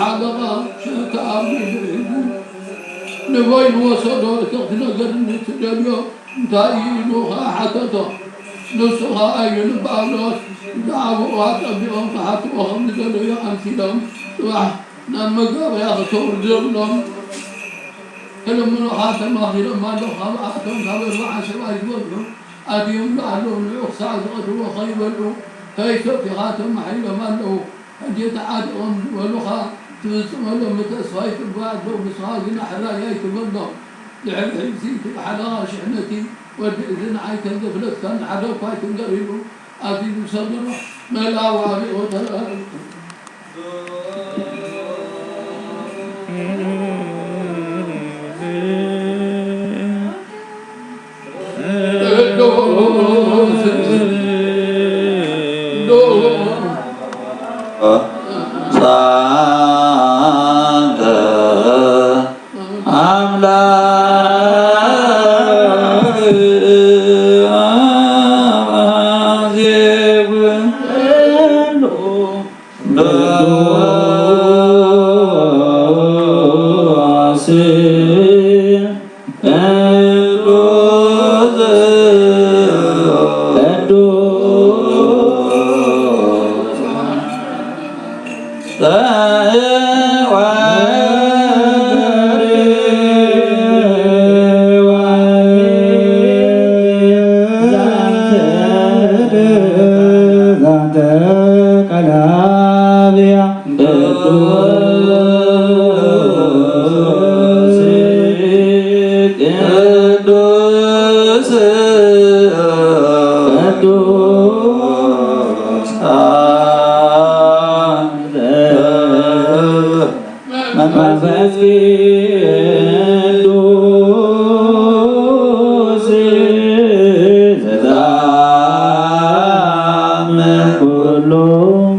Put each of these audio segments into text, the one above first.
ሓለቓ ሽዑ ተኣሚኑ ሒዙ ንበይኑ ወሰዶ። እቲ ክትነገርኒ ትደልዮ እንታይ እዩ ኢሉ ኸኣ ሓተቶ። ንሱ ኸኣ እዩ ንጳውሎስ ብዛዕባኡ ኣጸቢቖም ክሓትዎ ከም ዝደለዩ ኣምሲሎም ጽባሕ ናብ መጋበርያ ክተውርድ ዘብሎም ክልምኑኻ ተማኺሮም ኣለዉ። ካብኣቶም ካብ ኣርብዓ ሰብኣይ ዝበዝሑ ኣትዮም ኣለዉ። ንዑ ክሳዕ ዝቐትልዎ ከይበልዑ ከይሰትዩ ተማሒሎም ኣለዉ። ሕጂ ተዓጢቖም ዝበሉኻ ትፍጽመሎም ብተስፋ ይጽበዩ ኣለዉ። ንስኻ ግና ሕራይ ኣይትበሎም። ድሕሪ ሕጂ እቲ ሓለቓ ሽሕነቲ ወዲ እዚ ንዓይ ከም ዘፍለጥካኒ ሓደ እኳ ኣይትንገር ኢሉ ኣዚዙ ሰደዶ። መልኣው ዓቢቑ ተረኣሉ።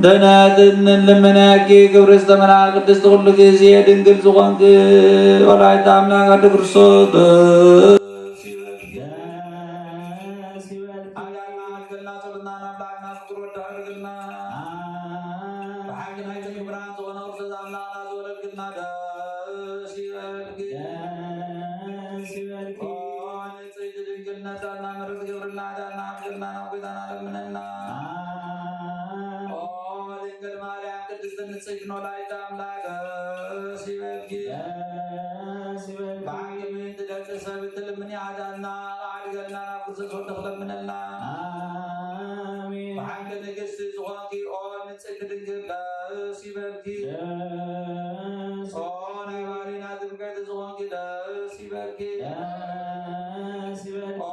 ደናግል ንልምነኪ ክብርት ዝተመልኣ ቅድስቲ ኩሉ ግዜ ድንግል ዝኾንኪ ወላዲተ ኣምላክ ኣደ ክርስቶስ ደስ ይበልኪ። ደስ ይበልኪ። ኣምላክና ኣክልና ጸሎትና ናብ ኣምላክና ፍቅር ወዳ ኣድርግልና። ብሓቂ ናይ ጽድቂ ብርሃን ዝኾነ ክርስቶስ ኣምላክና ዝወለድክልና ደስ ይበልኪ። ደስ ይበልኪ። ኦ ንጽሕቲ ድንግል ነዳና ምሕረት ገብርልና ዳና ኣክልና ናብ ጎይታና ለምነና። ኦ ድንግል ማርያም ቅድስት ንጽሕቲ ወላዲተ ኣምላክ ደስ ይበልኪ። ደስ ይበልኪ። ብሓቂ ምእንቲ ደቂ ሰብ እትልምኒ ኣዳና ኣድገልና ናብ ክርስቶስ ወዲ ክለምነልና። ኣሜን። ብሓቂ ንግስቲ ዝኾንኪ ኦ ንጽሕቲ ድንግል ደስ ይበልኪ። ደስ ኦ ናይ ባሪና ድምቀት ዝኾንኪ ደስ ይበልኪ። ደስ ይበልኪ። ኦ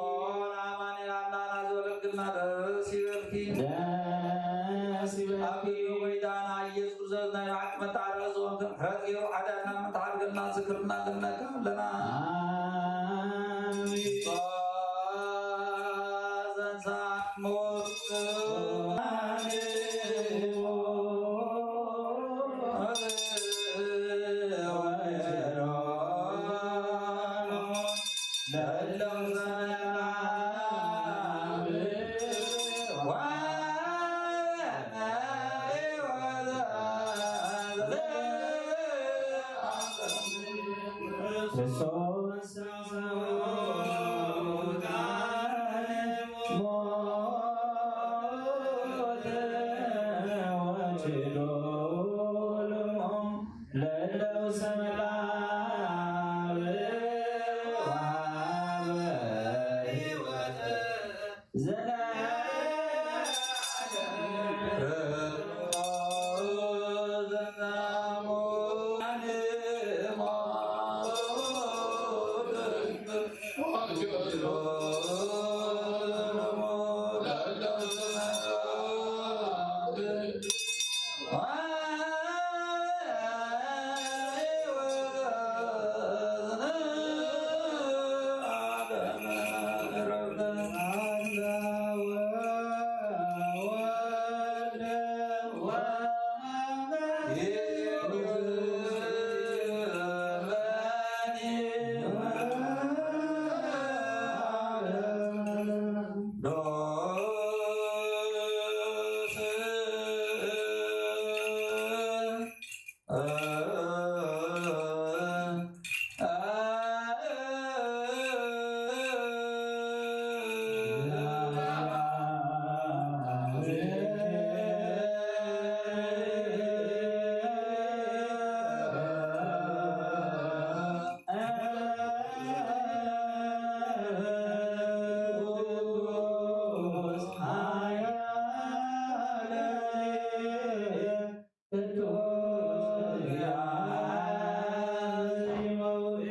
ንኣማኑኤል ኣምላክና ዘወለድክልና ደስ ይበልኪ። ደስ ይበልኪ። ኣብ ልዕሊ ጎይታና ኢየሱስ ክርስቶስ ናይ ብሓቂ መተዓረቂ ዝኾንኪ ምሕረት ገይሩ ሓጢኣትና ምንተሓድገልና ዝክርና ንለምነካ ኣለና። ኣሜን።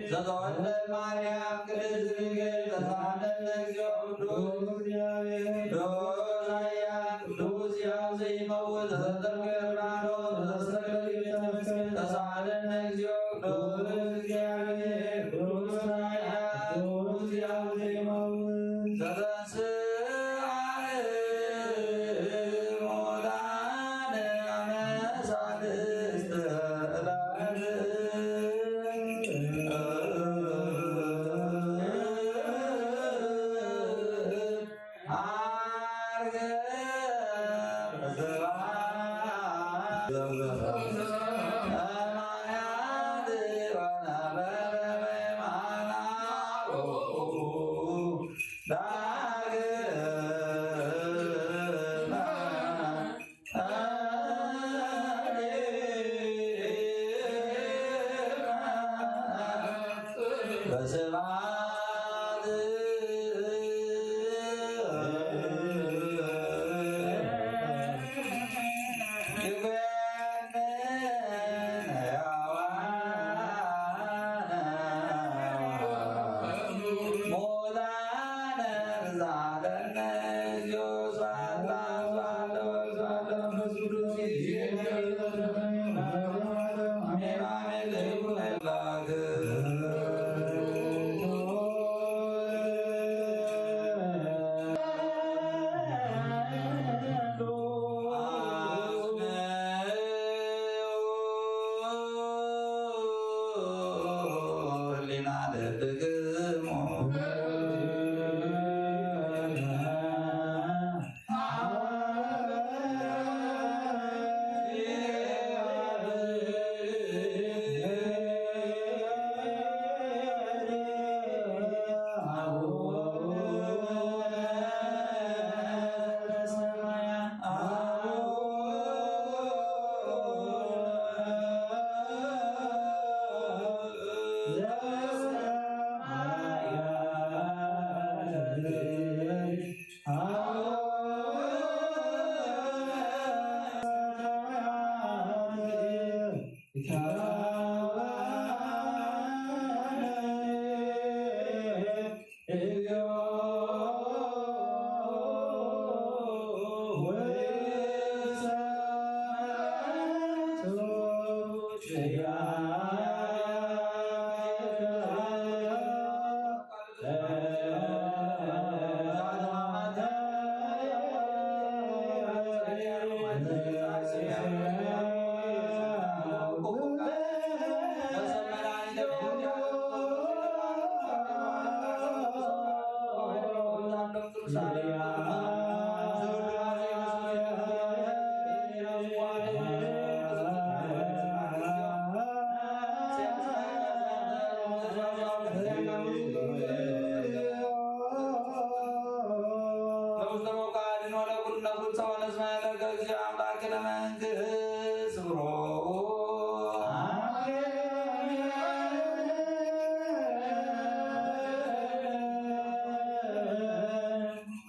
ዘተወልደ ማርያም ቅድስት ድንግል ተሳለነ እግዚኦ ቅዱስ እግዚአብሔር ቅዱስ ኃያል ቅዱስ ሕያው ዘይመውት ዘዘተርፈ ዮርዳኖስ ዘዘስተርፈ ቤተ መስቀል ተሳለነ እግዚኦ ቅዱስ እግዚአብሔር ቅዱስ ኃያል ቅዱስ ሕያው ዘይመውት ዘተንሥአ እሙታነ አመ ሳልስት ዕለት። በስብሐት ይኩነን ሕያዋነ ሙታነ ዛለነ ኢየሱስ አላ ዛለ ወዛለ መንፈስ ቅዱስ ለውስተ መቃድን ወለኩልነ ፍትሐ ወነስማዕ ለከ እግዚኦ አምላክነ መንግስት ስምሮ።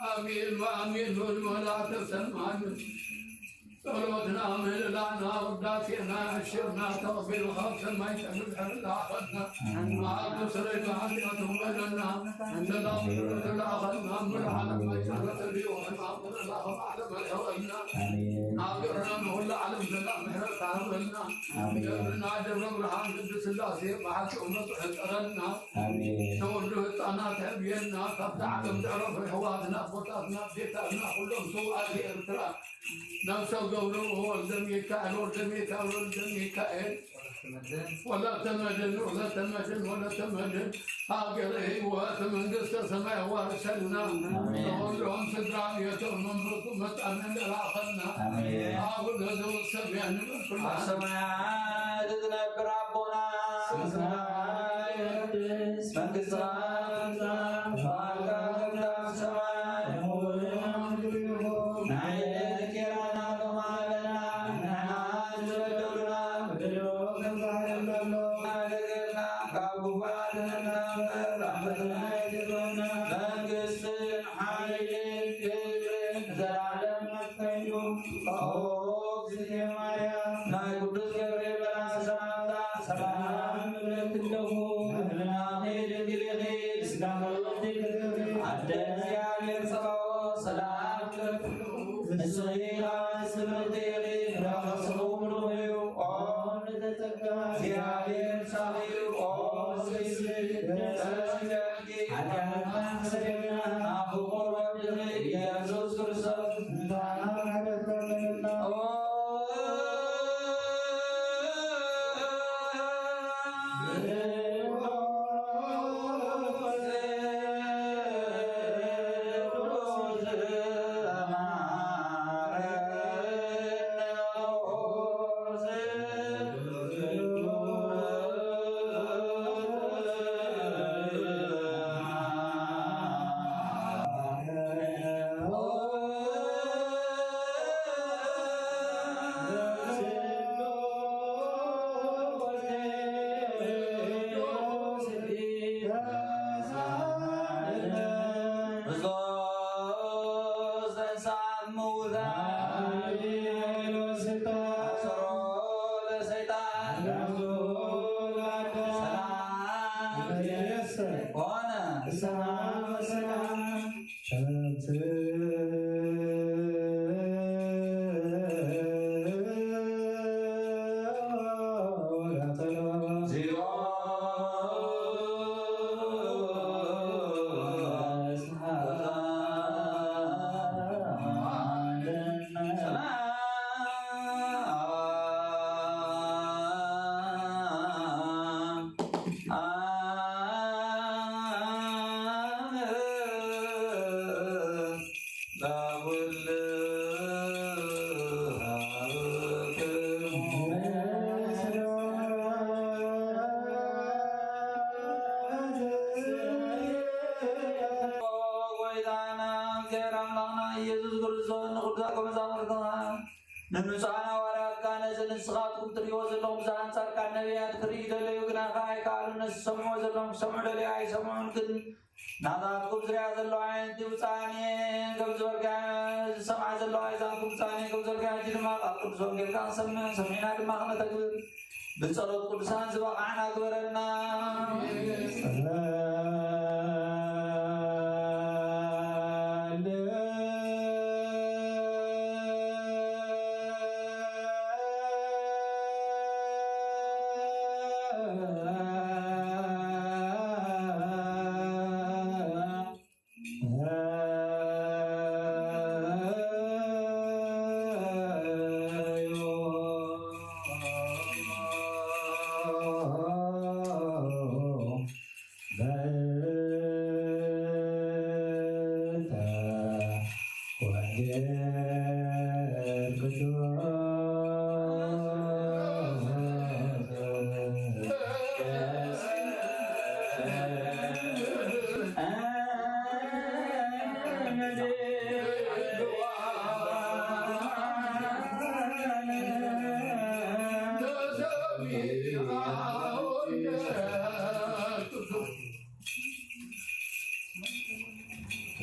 አሜን ወአሜን። ልዑል መልአከ ሰማይ ጸሎትና ምህለላና ውዳሴና ያሽርና ተቐቢሉ ካብ ሰማይ ተምድሕር ላኸና። መዓልቱ ስረይ ብሓጢኣቶም በደልና ሰላም ምሕረት ላኸና። ሙሉ ዓለም ማይ ጨረተ ሊሆን ማምረላ ከም ዓለም ኣይሕወልና። ኣሜን። ኣብ ድሕረና ንኹሉ ዓለም ሰላም ምሕረት ሃበልና። ኣሜን። ደብርና ደብረ ብርሃን ቅድስት ስላሴ ብሓቂ እምነቱ ሕፀረልና። ኣሜን። ተወልዶ ህፃናት ሕብየና ካብታ ዓለም ዘዕረፉ ኣሕዋትና ኣቦታትና ኣዴታትና ኩሎም ስውኣት ኤርትራ ነፍሰ ገብረ ወልደ ሚካኤል ወልደ ሚካኤል ወልደ ሚካኤል ወለተ መድን ወለተ መድን ወለተ መድን ሀገረ ሕይወት መንግስተ ሰማይ ያዋርሰልና። አሜን። ለሁሉም ስድራ ቤተ መንበቱ መጣን ለላኸልና። አሜን። አቡነ ዘበሰማያት ንበል። በሰማያት የምትኖር አባታችን መንግስትህ ትምጣ። ፈቃድህ በሰማይ ከማሁ በምድር ትኩን። ናይለነ ኪራና ከማለና ንሕና ዝበደሉና በደሎ ከማለና ካብ ክፉ ኣድነና እምበር። መንግስትን ሓይልን ክብርን ዘላለም ናትካ እዩ። ኦ እግዝእትየ ማርያም፣ ናይ ቅዱስ ገብርኤል መልኣክ ሰላምታ ሰላም እብለኪ ኣለኹ። ሕልናኺ ድንግል ኢኺ፣ ስጋኺ እውን ድንግል እዩ። ኣደ እግዚኣብሔር ጸባኦት ሰላም እብለኪ ኣለኹ። ንስኺ ከኣ ንእስቲ ብርኽቲ ኢኺ፣ ፍረ ከርሥኺ እውን ብሩኽ እዩ። ኦ ምልዕተ ጸጋ፣ እግዚኣብሔር ምሳኺ እዩ። ኦ ብስስቲ ደስ ይበልኪ። ኃጢአትና ተሰገድና። ኣብ ፍቁር ወድኺ ኢየሱስ ክርስቶስ እንተ ኦ ጎይታና እግዚአብሔር አምላክና ኢየሱስ ክርስቶስ ንቅዱሳት መዛሙርትኻ ንንጹሓን ሃዋርያትካ ነዚ ንስኻትኩም ትርእይዎ ዘለኹም ብዙሓት ጻድቃን ነቢያት ክርእዩ ደለዩ፣ ግና ከኣ ኣይከኣሉን። ነቲ ዝሰምዕዎ ዘለኹም ክሰምዑ ደለዩ፣ ኣይሰምዑን። ግን ናታትኩም ዝሪኣ ዘለኹ ዓይነቲ ውጻኔ ከም ዝበልካ፣ ዝሰምዓ ዘለኹ ኣእዛንኩም ውጻኔ ከም ዝበልካ፣ ሕጂ ድማ ቃል ቅዱስ ወንጌልካ ክንሰምዕ፣ ሰሚዕና ድማ ክነተግብር ብጸሎት ቅዱሳን ዝበቓዕና ግበረና።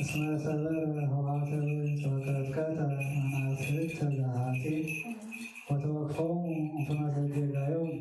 እስመ ሰበር ኆኃተ ጸወታትከ ተመናፍቅት ለኃጢ ወተወክፎሙ እንፍኖተ ጌጋዮም።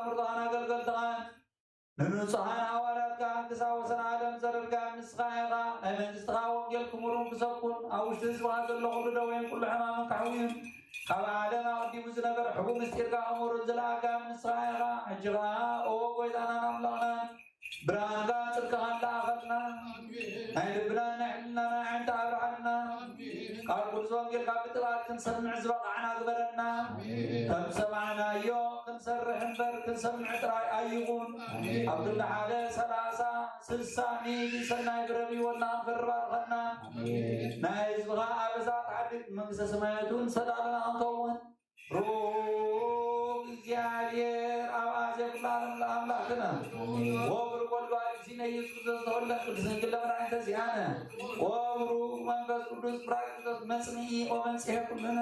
ምርጦኻን ኣገልገልትኻን ንንጹሓን ሃዋርያትካ ክሳብ ወሰን ዓለም ዘደርጋ ንስኻ ኢኻ። ናይ መንግስትኻ ወንጌል ክምሩን ክሰብኩን ኣብ ውሽጢ ህዝብኻ ዘሎ ኩሉ ደዌን ኩሉ ሕማምን ከሕውዩን ካብ ዓለም ኣቐዲሙ ዝነበረ ሕቡእ ምስጢርካ ክምሩን ዝለኣካ ንስኻ ኢኻ። ሕጂ ኸኣ ኦ ጎይታናን ኣምላኽናን ብርሃንካን ጽድቅኻን ለኣኸልና። ናይ ልብናን ናይ ሕልናና ኣዒንቲ ኣብርሃልና። ቃል ቅዱስ ወንጌልካ ብጥብዓት ክንሰምዕ ዝበቓዕና ግበረና። ከም ሰማዕናዮ ክንሰርሕ እምበር ክንሰምዕ ጥራይ ኣይኹን። ኣብ ክንዲ ሓደ ሰላሳ ስሳ ሚእቲ ሰናይ ፍረ ብህይወትና ክንፈሪ ባርኸና። ናይ ህዝብኻ ኣበሳ ትሓድግ መንግስተ ሰማያት እውን ሰዳልና ክንከውን ሩብ እግዚኣብሔር ኣብ ኣዜ ኩሉ ዓለም ለኣምላኽና ወብሩክ ወልድ ዋሕድ እግዚእነ ኢየሱስ ክርስቶስ ተወልደ ቅድስት ድንግል ለመድኃኒተ ዚኣነ ወብሩክ መንፈስ ቅዱስ ጳራቅሊጦስ መጽንዒ ወመንጽሔ ኩልነ